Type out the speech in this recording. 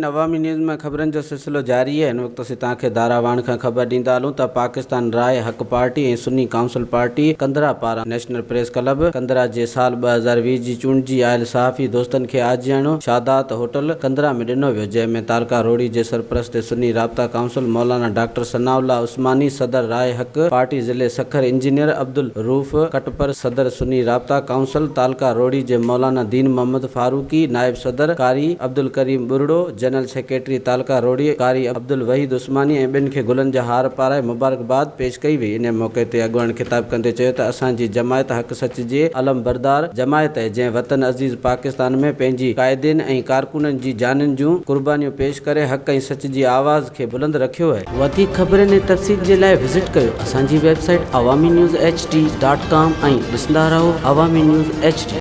ناظرين عوامي نيوز ۾ خبرن جو سلسلو جاري آهي هن وقت اسين توهان کي داراواڻ کان خبر ڏيندا هلون ته Pakistan Rah Haq party ۽ Sunni council party Kandhra پاران نيشنل پريس ڪلب ڪنڌرا جي سال 2020 جي چونڊجي آيل صحافي دوستن کي آجياڻو شادات هوٽل ڪنڌرا ۾ ڏنو ويو جنهن ۾ تعلقه روهڙي جي سرپرست سني رابطا ڪائونسل مولانا ڊاڪٽر ثناء الله عثماني صدر راء حق پارٽي ضلعي سکر انجنيئر عبدالرؤف ڪٽپر صدر سني رابطا ڪائونسل تعلقه روهڙي جي مولانا دين محمد فاروقي، نائب صدر قاري عبدالڪريم ٻرڙو، جنرل سيڪريٽري تعلقه روهڙي قاري عبدالوحيد عثماني ۽ ٻين کي گلن جا هار پارائي مبارڪباد پيش ڪئي وئي. انهي موقعي تي اڳواڻن خطاب ڪندي چيو ته اسان جي جماعت حق سچ جي علمبردار جماعت اهي جنهن وطن عزيز پاڪستان ۾ پنهنجي قائدين ۽ ڪارڪنن جي جانين جون قربانيون پيش ڪري حق ۽ سچ جي آواز کي بلند رکيو اهي. وڌيڪ خبرن ۽ تفصيل جي لاء وزٽ ڪيو اسان جي website Awami news H D dot com ۽ ڏسندا رهو عوامي نيوز ايڇ ڊي.